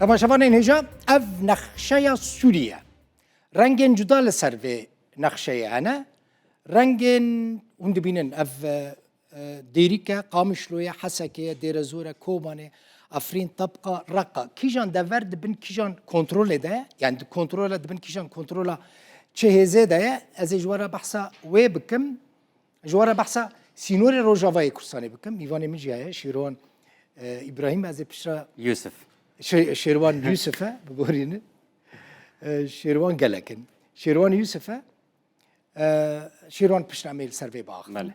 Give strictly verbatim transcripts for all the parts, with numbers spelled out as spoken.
Temaşevanên hêja, ev nexşeya Sûrî ye. Rengên cuda li ser vê nexşeyê hene. Rengên, hûn dibînin, ev, e, e, Dêrîk e, Qamişlo ye, Hesekê ye, Dêrezor e, Kobanê, Efrîn, Tebqa, Reqa. Kîjan dever di bin kîjan kontrolê de ye? Yani di kontrola, di bin kîjan kontrola çi hêzê de ye? Ez ê ji we re behsa wê bikim. Ji we re behsa sînorê Rojavayê Kurdistanê bikim. Mîvanê min jî heye, Şêrwan, e, Îbrahîm, ez ê piştre Yusuf. Şê-, Şêrwan Yusuf e, biborînin. E, Şêrwan gelek in. Şêrwan Yusuf e. E, Şêrwan, piştre em ê li ser vê biaxivin. Belê.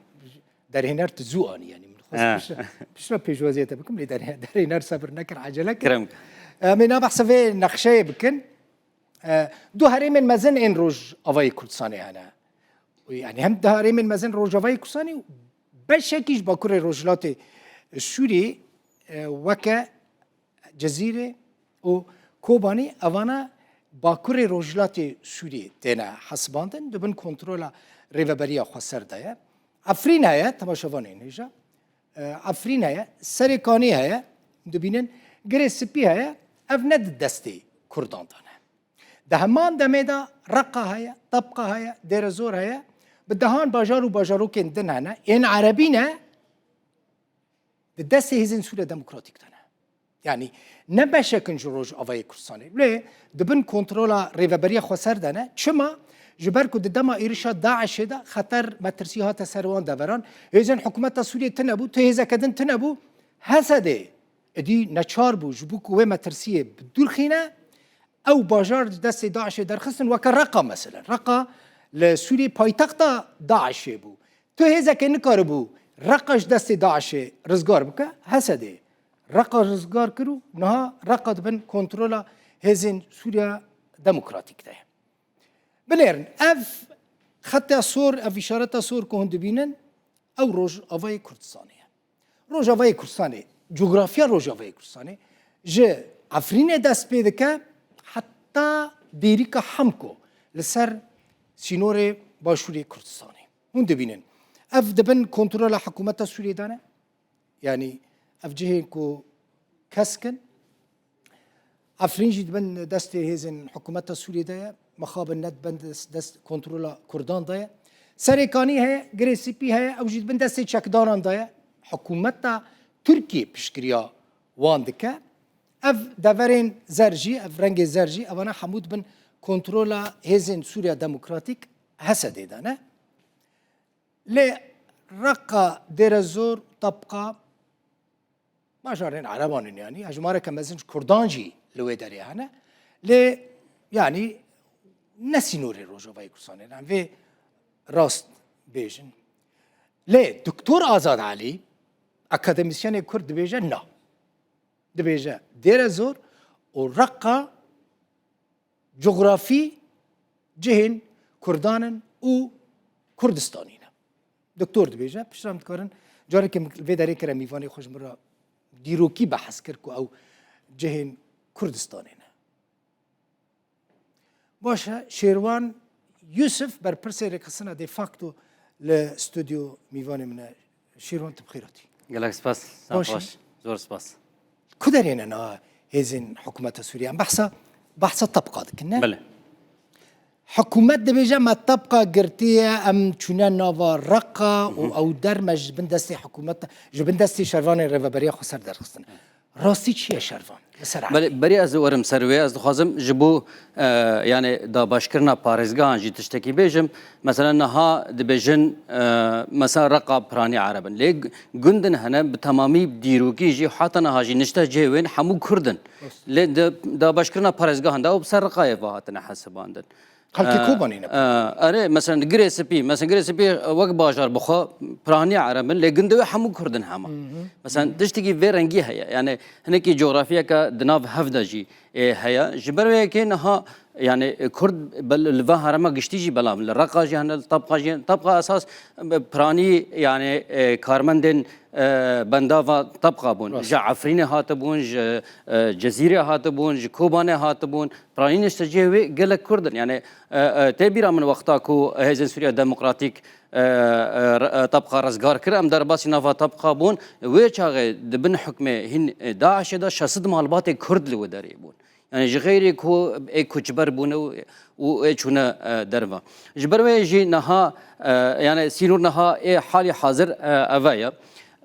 Derhêner tu zû anî, yani min xwest Ha. piştre, piştre pêşwaziyê te bikim, lê derhê-, derhêner sebir nekir, ecele kir. Kerem. Em ê na behsa vê nexşeyê bikin. E, du herêmên mezin ên Rojavayê Kurdistanê hene. Yani hem du herêmên mezin Rojavayê Kurdistanê û beşekî ji Bakurê Rojhilatê Sûriyê, e, weke Cizîrê û Kobanî, evana Bakurê Rojhilatê Sûriyê têne hesibandin, di bin kontrola Rêveberiya Xweser de ye. Efrîn heye, temaşevanên hêja. E, Efrîn heye, Serê Kanî heye, dibînin, Girê Spî heye, ev ne di destê Kurdan de ne. Di heman demê de Reqa heye, Tebqa heye, Dêrezor heye, bi dehan bajar û bajarokên din hene, ên erebî ne, di destê Hêzên Sûriya Demokratîk de ne. Yani ne beşek in ji Rojavayê Kurdistanê. Lê di bin kontrola Rêveberiya Xweser de ne. Çima? Ji ber ku di dema êrişa DAIŞê de xeter, metirsî hate ser wan deveran. Hêzên hikûmeta Sûriyê tune bû, tu hêzeke din tune bû. H S D êdî neçar bû ji bo ku wê metirsiyê bi dûr xîne. Ew bajar di destê DAIŞê derxistin, weke Reqa meselen. Reqa li Sûriyê paytexta DAIŞê bû. Tu hêzekê nikaribû Reqa ji destê DAIŞê rizgar bike, H S D Reqa rizgar kir û niha Reqa di bin kontrola Hêzên Sûriya Demokratîk de ye. Binêrin, ev xeta sor, ev îşareta sor ku hûn dibînin, ew Rojavayê Kurdistanê ye. Rojavayê Kurdistanê, cografya Rojavayê Kurdistanê ji Efrînê dest pê dike heta Dêrîka Hemko li ser sînorê Başûrê Kurdistanê. Hûn dibînin, ev di bin kontrola hikûmeta Sûriyê de ne. Yanî ev cihên ku kesk in. Efrîn jî di bin destê hêzên hikûmeta Sûriyê de ye. Mixabin ne di bin dest, dest kontrola Kurdan de ye. Serê Kanî heye, Girê Spî heye, ew jî di bin destê çekdaran de ye. Hikûmeta Tirkiyê piştgiriya wan dike. Ev deverên zer jî, ev rengê zer jî, evana hemû di bin kontrola Hêzên Sûriya Demokratîk, H S D de ne. Lê Reqa, Dêrezor, Tebqa, bajarên Ereban in, yanî hejmareke mezin ji Kurdan jî li wê derê hene. Lê yanî ne sînorê Rojavayê Kurdistanê ne, em vê rast bêjin. Lê Doktor Azad Elî, akademîsyenê Kurd, dibêje na. Dibêje Dêrezor û Reqa cografî cihên Kurdan in û Kurdistanî ne. Doktor dibêje, piştre em dikarin, careke min vê derê kire mîvanê xwe, ji min re dîrokî behs kir ku ew cihên Kurdistanê ne. Baş e, Şêrwan Yusuf, berpirsê rêxistina de facto li stûdyo mîvanê min e. Şêrwan, tu bi xêr hatî. Gelek spas. Baş e. Baş. Zor spas. Ku derê ne niha hêzên hikûmeta Sûriye? Em behsa, behsa Tebqa dikin, ne? Belê. Hikûmet dibêje me Tebqa girtiye, em çûne nava Reqa û ew der me ji bin destê hikûmeta, ji bin destê şervanên Rêveberiya Xweser derxistin. Rastî çi ye, şervan? Li ser erdê. Belê, berî ez werim ser wê, ez dixwazim ji bo, e, yani dabeşkirina parêzgehan jî tiştekî bêjim. Mesela niha dibêjin, e, mesela Reqa piranî Ereb in. Lê g-, gundin hene bi temamî dîrokî jî heta niha jî nişte cihê wên hemû Kurd in. Rast. Lê di dabeşkirina parêzgehan de ew bi ser Reqayê ve hatine hesibandin. Xelkê Ee, Kobanê ne? Ee, erê, mesela Girê Spî, mesela Girê Spî, e, wek bajar bi xwe piranî Ereb in, lê gundê wê hemû Kurd in hema. Hı hı. Mesela tiştekî vê rengî heye. Yani hinekî cografiyeke di nav hev de jî, e, heye. Ji ber wê yekê niha Yani, e, Kurd bel-, li van herêma giştî jî, belam li Reqa jî hene, li Tebqa jî hene. Tebqa esas, e, piranî, yani, e, karmendên, e, bendava Tebqa bûn. Rast. Ji Efrînê hatibûn, ji, e, Cezîrê hatibûn, ji Kobanê hatibûn. Piranî neştecihê wê gelek Kurd in. Yani, e, e, tê bîra min wexta ku Hêzên Sûriya Demokratîk, e, e, re-, e, Tebqa rizgar kir, em derbasî nava Tebqa bûn. Wê çaxê di bin hukmê hîn, e, DAIŞê de şeş sed malbatê Kurd li wê derê bûn. Yani ji xeyrê ku ê koçber bûne û, û ê çûne, e, derva. Ji ber wê jî niha, e, yani sînor niha ê halî hazir, e, eve ye.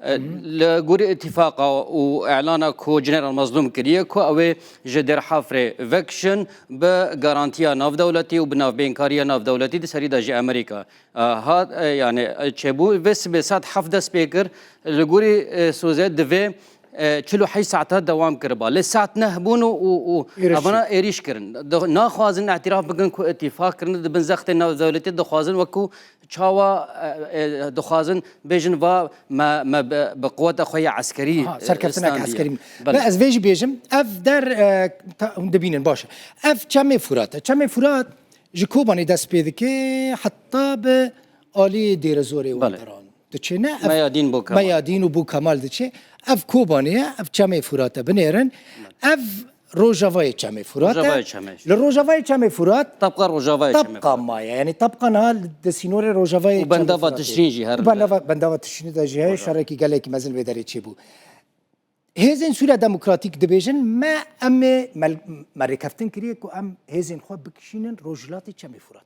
E, li gorî îtîfaqa û îlana ku General Mazlûm kiriye ku ew ê ji Dêrhafrê vekişin bi garantiya navdewletî û bi navbeynkariya navdewletî di serî de jî Amerîka, e, hat, e, yani, e, çêbû. Vê sibê saet heft dest pê kir. Li gorî, e, soze divê e, çil û heşt saeta dewam kiriba. Lê saet neh bûn û, û, û Êrişî. Evana êrîş kirin. Di-, naxwazin îtiraf bikin ku îtîfaq kirine, di bin zextê navdewletî dixwazin, wekû çawa, e, e, dixwazin bêjin va me, me bi, bi quweta xwe ya eskerî, Aha, e, serkeftinek standiye. Eskerî. Belê. Ve ez vê jî bêjim, ev der, e, ta-, hûn dibînin, baş e. Ev Çemê Furat e. Çemê Furat ji Kobanê dest pê dike, heta bi alî Dêrezorê Belê. Wanderan diçe, ne? Ev Meyadîn, Bo Kemal. Meyadîn û Bo Kemal diçe. Ev Kobanê ye, ev Çemê Furat e. Binêrin. Ev Rojavayê Çemê Furat e. Rojavayê Çemê. Li Rojavayê Çemê Furat Tabqa Rojavayê Çemê Tabqa Furat. Maye. Yani tabqa niha li, di sînorê Rojavayê Û bendava Çemê Furatê. Tişrîn jî her Bendava, bendava Tişrînê de jî heye, Rojava. Şerekî gelekî mezin vê derê çêbû. Hêzên Sûriya Demokratîk dibêjin, me, em ê mel-, me rêkeftin kiriye ku em hêzên xwe bikişînin Rojhilatê Çemê Furat.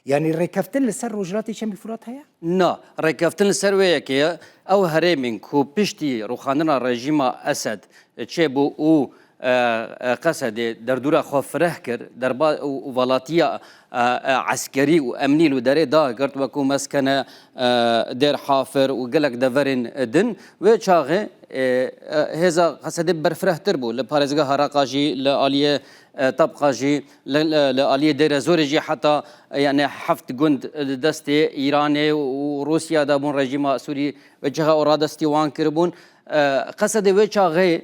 Yanî rêkeftin li ser Rojhilatê Çemê Furat heye? Na, rêkeftin li ser wê yekê ye. Ew herêmên ku piştî rûxandina rejîma Esed çêbû û, e, e, Qesedê derdora xwe fireh kir, derba û, û valatiya, e, e, eskerî û emnî li derê dagirt, wekû Meskene, e, Dêr Hafir û gelek deverên din. Wê çaxê, e, e, hêza Qesedê berfirehtir bû. Li parêzgeha Reqa jî, li aliyê, e, Tabqa jî, li, li, li aliyê Dêrezorê jî heta, e, yani heft gund li destê Îranê û Rûsya de bûn, rejîma Sûrî wê çaxê û radestî wan kiribûn. E, Qesedê wê çaxê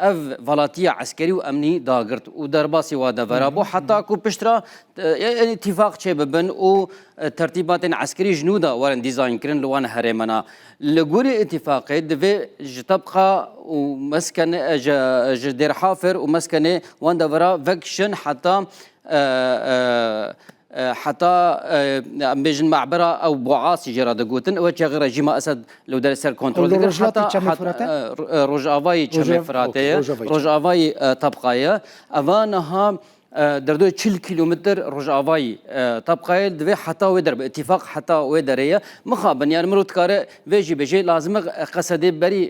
ev valatiya eskerî û emnî dagirt û derbasî wa devera bû, heta ku piştre, e, e, îtîfaq çêbibin û, e, tertîbatên eskerî ji nû de werin dîzayn kirin li wan herêmena. Li gorî îtîfaqê divê ji Tabqa û Meskene, e, ji, ji Dêrhafir û Meskenê wan devera vekişin heta, e, e, e, heta, e, em bêjin mabera ew Boasî jê re digotin, ew çaxê rejîma Esed li derê ser kontrol Ew li dikir. Rojhilatê Heta, Çemê heta, Furat e? e, ro-, e, Rojavayê Çemê Rojava-, Furatê okey, ye, Rojavayê Çemê. Rojavayê, e, Tabqa ye. Eva niha, e, derdorê çil kîlometr Rojavayê, e, Tabqa ye, divê heta wê der be, îtîfaq heta wê derê ye. Mixabin, yani mirov dikare vê jî bêje, lazim e Qesedê berî,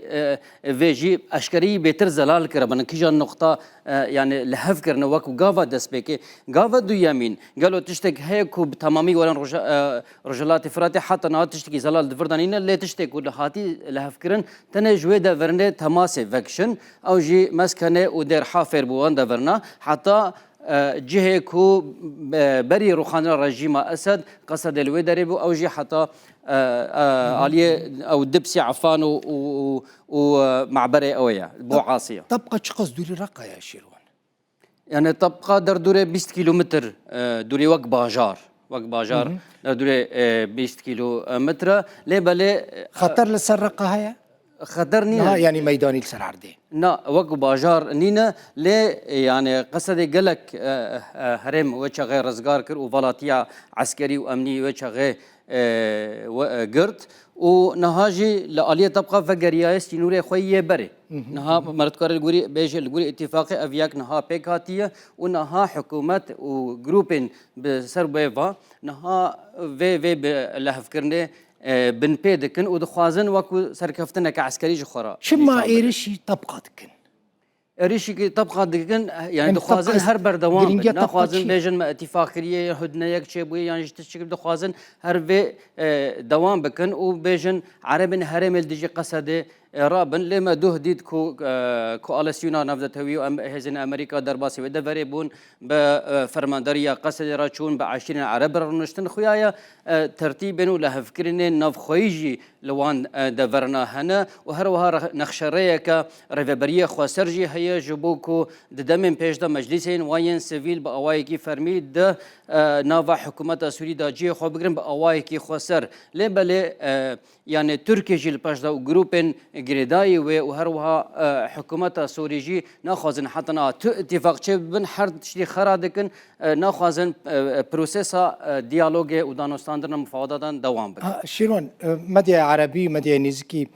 e, vê jî eşkerî bêtir zelal kiribin. Kîjan noqta, e, yani li hev kirine wekû gava destpêkê. Gava duyemîn, gelo tiştek heye ku bi temamî werin Roja-, e, Rojhilatê Firatê, heta niha tiştekî zelal di vir de nîne, lê tiştê ku li hatî li hev kirin, tenê ji wê deverine temasê vekişin, ew jî Meskene û Dêr Hafêr bû wan deverina, heta, e, cihê ku, e, berî rûxandina rejîma Esed, Qesedê li wê derê bû, ew jî heta, e, e, aliyê ew Dipsî Efan û, û, û, û, e, maberê ew ye, Boasî ye. Tabqa çiqas dûrî Reqa ye, Şêrwan? Yani Tabqa derdorê bîst kîlometr, e, dûrî wek bajar. Wek bajar Hı hı. derdorê, e, bîst kîlometre. Lê belê, e, Xeter li ser Reqa heye? Xeter nîne. Niha yani meydanî li ser erdê. Na, wek bajar nîne. Lê, e, yani Qesedê gelek, e, e, herêm wê çaxê rizgar kir û valatiya eskerî û emnî wê çaxê e, we, e, girt û niha jî li aliyê Tabqa vegeriyaye sînorê xwe yê berê. Hı hı. Niha me dikare li gorî bêje, li gorî îtîfaqê ev yek niha pêk hatiye û niha hikûmet û grûpên bi ser wê va niha vê, vê bi lihevkirinê, e, binpê dikin û dixwazin wekû serkeftineke eskerî ji xwe re Çima nîşan bidin. Êrişî Tabqa dikin? Êrişîkî Tabqa dikin, yani Em dixwazin Tabqa her berdewam giringiya bin. Tabqa Naxwazin çi? Bêjin me îtîfaq kiriye, hudne yek çêbûye, yan jî tiştekî dixwazin her vê, e, dewam bikin û bêjin Erebên herêmê li dijî Qesedê, e, rabin. Lê me duh dît ku, e, koalîsyona navdetewî û em, hêzên Amerîka derbasî wê deverê bûn, bi, e, fermandariya Qesedê re çûn, bi eşîrên Ereb re rûniştin. Xuya ye, e, tertîbên û lihevkirinên navxweyî jî li wan, e, deverina hene û her wiha re-, nexşerêyeke rêveberiyê xweser jî heye, ji bo ku di demên pêş de meclîsên wan yên sivîl bi awayekî fermî di, e, nava hikûmeta Sûrî de cihê xwe bigirin bi awayekî xweser. Lê belê, e, yanî Tirkiye jî li pêş de û grûpên girêdayî wê û her wiha, e, hikûmeta Sûrî jî naxwazin heta niha tu îtîfaq çêbibin, her tiştî xera dikin, e, naxwazin, e, prosesa, e, diyalogê û danûstandina mufawedatan dewam bikin. Ha, Şêrwan, e, medyaya erebî, medyaya nêzîkî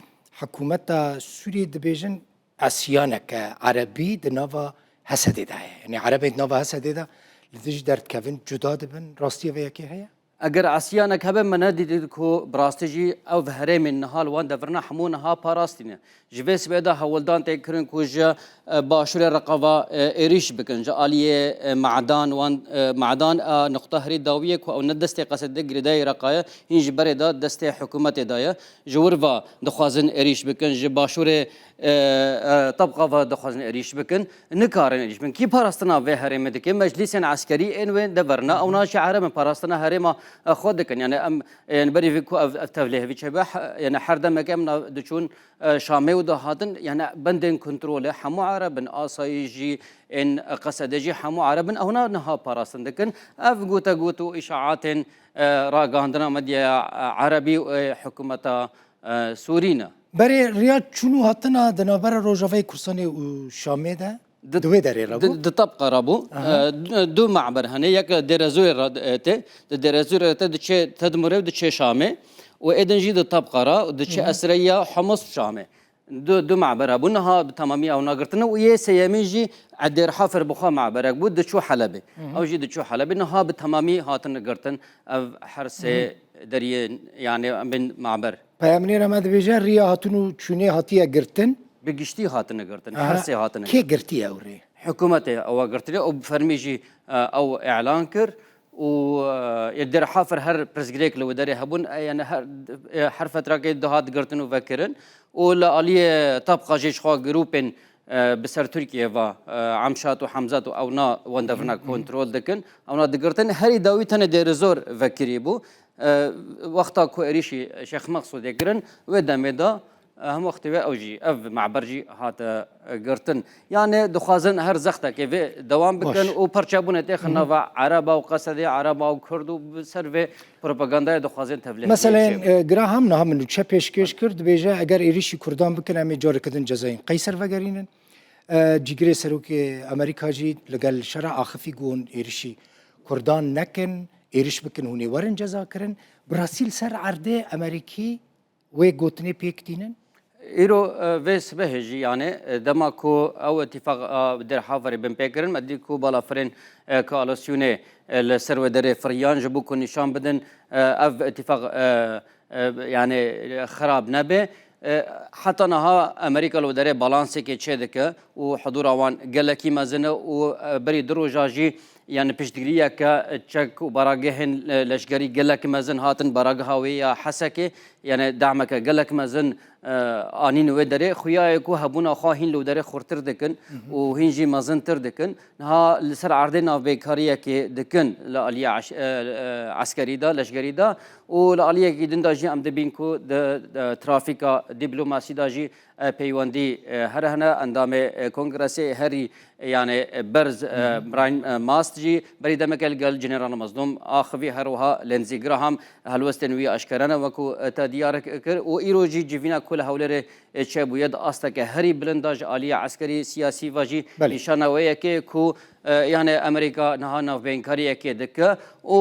hikûmeta Sûriyê dibêjin, esyaneke erebî di nava Hesedê de heye. Yanî erebên di nava Hesedê de li dijî derdikevin, cuda dibin. Rastiya vê yekê heye? Eger esyanek hebe, me nedît ku bi rastî jî ev herêmên niha li wan devirina hemû niha parastî ne. Ji vê sibê de hewldan tê kirin ku ji, e, başûrê Reqeva, e, êrîş bikin. Ji aliyê, e, Me'dan wan, e, Me'dan a nuqta herî dawiyê ku ew ne destê Qesedê girêdayî Reqa ye, hîn ji berê de destê hikûmetê de ye. Ji wir ve dixwazin êrîş bikin. Ji başûrê, e, e, Tabqa ve dixwazin êrîş bikin. Nikarin êrîş bikin. Kî parastina vê herêmê dike? Meclîsên eskerî ên wê deverine, ewna jî Ereb in parastina herêma, e, xwe dikin. Yani em, yani berî vê ku ev, ev tevlihevî çêbe, he-, yani her demeke em na-, diçûn, e, Şamê û dihatin, yani bendên kontrolê hemû Ereb in, asayî jî ên Qesedê jî hemû Ereb in, ewna niha parastin dikin. Ev gotegot û îşaatên, e, ragihandina medyaya, e, erebî û, e, hikûmeta, e, Sûrî ne. Berê riya çûn û hatina di navbera Rojavayê Kurdistanê û Şamê de Di, di wê derê re bû? Di, di Tabqa re bû. Aha. E, du, du me'ber hene. Yek Dêrezorê re, e, tê. Di Dêrezorê re tê, diçe Tedmurê û diçe Şamê. Û êdin jî di Tabqa re, diçe Hı hı. Esreya Humus Şamê. Du, du me'ber hebû. Niha bi temamî ew nagirtine û yê sêyemîn jî Dêr Hafir bi xwe me'berek bû, diçû Helebê. Hı hı. Ew jî diçû Helebê. Niha bi temamî hatin girtin. Ev her sê Hı hı. deriyên, yani em bên me'ber. Peyamnêra me dibêje, riya hatin û çûnê hatiye girtin. Bi giştî hatine girtin. Aha. Her sê hatine Kê girtin. Girtiye ew rê? Hikûmetê ewa girtine û bi fermî jî, e, ew îlan kir û, e, yê Dêr Hafir her pirsgirêk li wê derê hebûn, e, yani her, e, her fetrakê dihat girtin û vekirin û li aliyê Tabqa jî ji xwe grûpên, e, bi ser Tirkiye ve, e, Amşat û Hemzat û ewna wan devirina Hı hı. kontrol dikin. Ewna digirtin. Herî dawî tenê Dêrizor vekirî bû. E, wexta ku êrîşî Şêx Meqsûdê kirin, wê demê de, e, hem wextê wê ew jî, ev me'ber jî hate, e, girtin. Yani dixwazin her zextekê vê dewam bikin Baş. Û parçebûnê têxin Hı hı. nava Ereba û Qesedê, Ereba û Kurd û bi ser vê propagandayê dixwazin tevlihê Meseleyên, çêbin. E, Graham niha min nûçe pêşkêş kir, dibêje eger êrîşî Kurdan bikin, em ê careke din cezayên Qeyser vegerînin. E, cîgirê serokê Amerîka jî li gel şera axifî got êrîşî Kurdan nekin, êrîş bikin hûn ê werin ceza kirin. Bi rastî li ser erdê Amerîkî wê gotinê pêk tînin? Îro, e, vê sibehê jî, yani, e, dema ku ew îtîfaq, e, Dêr Haferê bin pê kirin, me dî ku balafirên, e, koalîsyonê, e, li ser wê derê firiyan ji bo ku nîşan bidin, e, ev îtîfaq, e, e, yani, e, xirab nebe. E, heta niha Amerîka li wê derê balansekê çêdike û hidûra wan gelekî mezin e û, e, berî du roja jî, yani, piştgiriyeke çek û baragehên, e, leşgerî gelek mezin hatin barageha wê ya Hesekê, yani, dehmeke gelek mezin, e, anîn wê derê. Xuya ye ku hebûna xwe hîn li wê derê xurtir dikin Hı hı. û hîn jî mezintir dikin. Niha li ser erdê navbeykariyekê dikin li aliyê eş-, e, e, eskerî de, leşgerî de û li aliyekî din de jî em dibîn ku di, di trafîka dîplomasî de jî, e, peywendî, e, here hene. Endamê, e, Kongresê herî, e, yani, e, berz, e, Hı hı. Brian, e, Mast jî berî demeke li gel General Mazlûm axivî, her wiha Lindsey Graham helwestên wî aşkere ne, wekû, e, te diyar kir û îro jî civîna ku li Hewlêrê e, çêbûye di asteke herî bilind de ji aliyê eskerî, siyasî ve jî Belê. Nîşana wê yekê ku, e, yani Amerîka niha navbeyinkariyekê dike û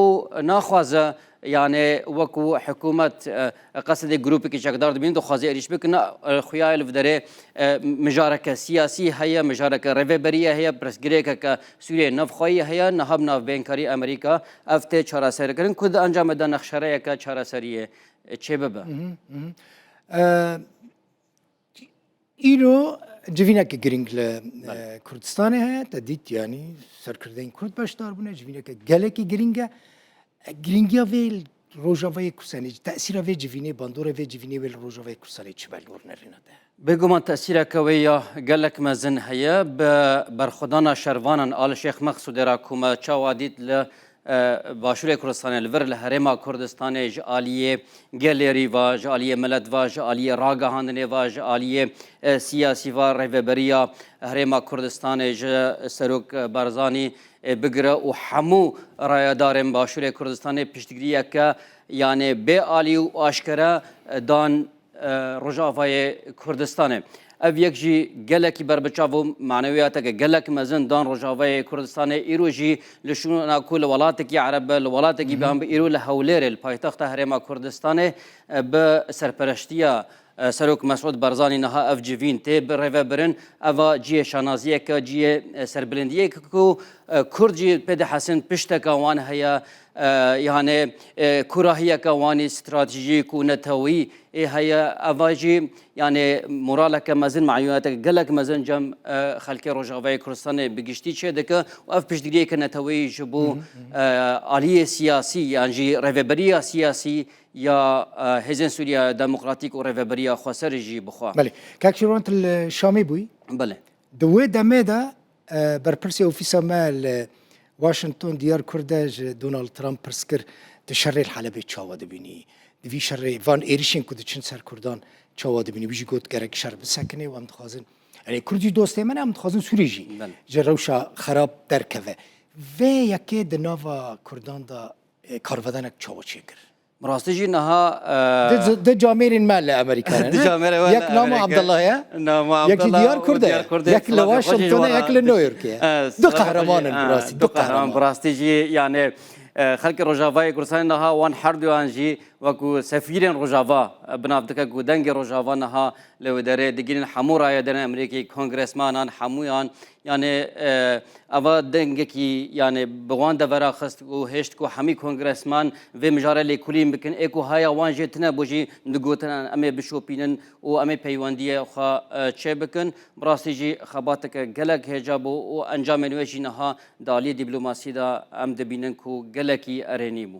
naxwaze, yani wekû hikûmet, e, qesedê grûpekî çekdar dibînin, dixwaze êrîş bikin. E, xuya ye li vê derê, e, mijareke siyasî heye, mijareke rêveberiyê heye, pirsgirêkeke Sûriyeyê navxweyî heye, niha bi navbeyinkarî Amerîka ev tê çareserkirin ku di encamê de nexşereyeke çareseriyê, e, çêbibe. Hı hı, hı hı. E, Îro civîneke girîng li, Belê. e, Kurdistanê heye, te dît, yanî serkirdeyên Kurd beşdar bûne, civîneke gelekî girîng e. E, girîngiya vê Rojavayê Kurdistanê, tesîra vê civînê, bandora vê civînê wê li Rojavayê Kurdistanê çi be li gor nerîna te? Bêguman tesîreke wê ya gelek mezin heye. Bi berxwedana şervanan a li Şêx Mexsûdê re ku me çawa dît li, e, Başûrê Kurdistanê, li vir li Herêma Kurdistanê ji aliyê gelêrî ve, ji aliyê milet ve, ji aliyê ragihandinê ve, ji aliyê, e, siyasî ve, Rêveberiya Herêma Kurdistanê ji Serok Barzanî, e, bigire û hemû rayedarên Başûrê Kurdistanê piştgiriyeke, yanê bê alî û aşkere, e, dan, e, Rojavayê Kurdistanê. Ev yek jî gelekî berbiçav û manewiyateke gelek mezin dan Rojavayê Kurdistanê. Îro jî li şûna ku li welatekî ereb be, li welatekî Hı hı. bihan be, îro li Hewlêrê, li paytexta Herêma Kurdistanê, e, bi serpereştiya, e, Serok Mesûd Barzanî niha ev civîn tê birêvebirin. Eva cihê şanaziyeke, cihê, e, serbilindiyeke ku, e, Kurd jî pê dihesin, pişteka wan heye, e, yanê, e, kurahiyeke wan î stratejîk û netewî ê heye. Eva jî, yanê, moraleke mezin, meyûneteke gelek mezin cem, e, xelkê Rojavayê Kurdistanê bi giştî çêdike û ev piştgiriyeke neteweyî ji bo, Hı hı, hı hı. e, aliyê siyasî yan jî rêveberiya siyasî ya, e, Hêzên Sûriya Demokratîk û Rêveberiya Xweser jî bixwe. Belê. Kak Şêrwan, tu li Şamê bûyî? Belê. Di wê demê de, e, berpirsê ofîsa me li Washington diyar kir de ji Donald Trump pirs kir, tu şerê li Helebê çawa dibînî? Di vî şerê, van êrişên ku diçin ser Kurdan çawa dibînî? Wî jî got gerek şer bisekinê û em dixwazin, yanî Kurd jî dostê me ne, em dixwazin Sûrî jî Belê. ji rewşa xerab derkeve. Vê yekê di nava Kurdan de, e, karvedanek çawa çêkir? Bi rastî jî niha, e, Di, di camêrên me li Amerîka ne, Di ne? camêrê we Yek li nama Amerîka. Abdullah ye, Nama yek jî Abdullah Diyar û Kurd e. Diyar Kurd e, Yek li silavê xwe jî Washington e, ji yek wan li re. New York e. E, Du silavê xwe jî, qehreman in, bi e, rastî, du du qehreman. qehreman. Bi rastî jî, yani, e, xelkê Rojavayê Kurdistanê niha wan herduyan jî wekû sefîrên Rojava, e, bi nav dike ku dengê Rojava niha li wê derê digihînin hemû rayedarên Amerîkî, kongresmanan, hemûyan. Yani, e, eva dengekî, yani, bi wan de veraxist û hêşt ku hemî kongresman vê mijarê lêkolîn bikin. Ê ku haya wan jê tune bû jî digotin, em ê bişopînin û em ê peywendiyê xwe, e, çêbikin. Bi rastî jî xebateke gelek hêja bû û encamên wê jî niha di aliyê dîplomasî de em dibînin ku gelekî erênî bû.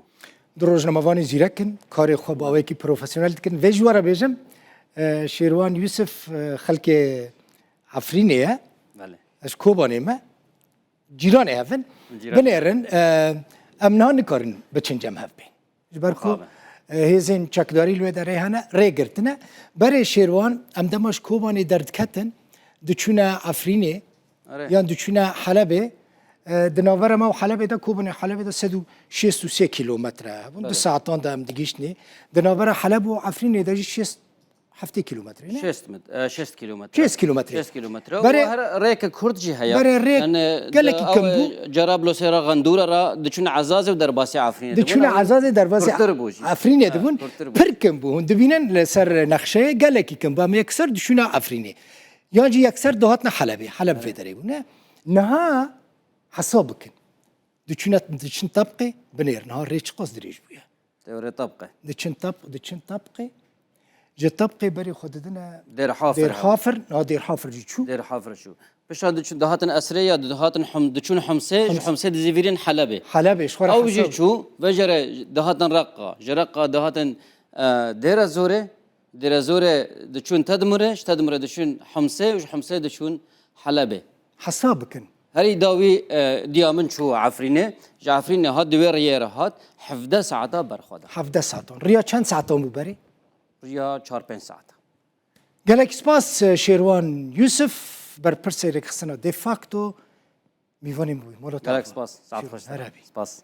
Du rojnamevanê zîrek in, karê xwe bi awayekî profesyonel dikin. Vê ji we re bêjim, e, Şêrwan Yusuf, e, xelkê Efrînê ye. Belê. Ez Kobanê me. Cîranê hev in. Cîran. Binêrin, e, em niha nikarin biçin cem hev bên. Ji ber ku, Mixabin. e, hêzên çekdarî li wê derê hene, rê girtine. Berê Şêrwan, em dema ji Kobanê derdiketin, diçûne Efrînê, Erê. yan diçûne Helebê. E, di navbera me û Helebê de, Kobanê Helebê de sed û şêst û sê kîlometre hebûn. Belê. Du saetan de em digihîştinê. Di navbera Heleb û Efrînê de jî şêst heftê kîlometre ne? Şêst mit-, e, şêst kîlometre. Şêst kîlometre. Şêst kîlometre. Berê, Û her rêke kurt jî heye. Berê rêk Yani, gelekî di kim ew bû. Cerablosê re, Xendûra re diçûne Ezazê û derbasî Efrînê dibûn. Diçûne Ezazê derbasî Kurtir bû jî. Efrînê Ha, dibûn. kurtir bû. Pir kim bû. Hûn dibînin li ser nexşeyê gelekî kim bû. Em yekser diçûne Efrînê. Yan jî yekser dihatine Helebê. Heleb vê derê bû, ne? Niha hesab bikin. Diçûne, diçin Tebqê, binêr. Niha rê çiqas dirêj bûye. Dewrê Tebqê. Diçin Tebq-, diçin Tebqê. Ji Tebqê berê xwe didine Dêr Hafir. Dêr Hafir. Niha Dêr Hafir jî çû. Dêr Hafir çû. Pişta diçin, dihatin Esrê ya, dihatin Hum-, diçûn Humsê, ji Hums- Humsê dizîvirîn Helebê. Helebê, ji xwe re Ew jî hesab. çû, vê jere dihatin Reqqa. Ji Reqqa dihatin, e, Dêre Zorê. Dêrezorê diçûn Tedmurê, ji Tedmurê diçûn Humsê û ji Humsê diçûn Helebê. Hesab bikin. Herî dawî, e, diya min çû Efrînê. Ji Efrînê hat, di wê riyê re hat, hevdeh saeta berxwe da. Hevdeh saetan. Riya çend saetan bû berê? Riya çar pênc saetan. Gelek spas, e, Şêrwan Yusuf, berpirsê rêkxistina de facto, mîvanê min bûyî. Mala te Gelek xwe. spas. Saet Şêrwan, xweş. Her hebî. Spas.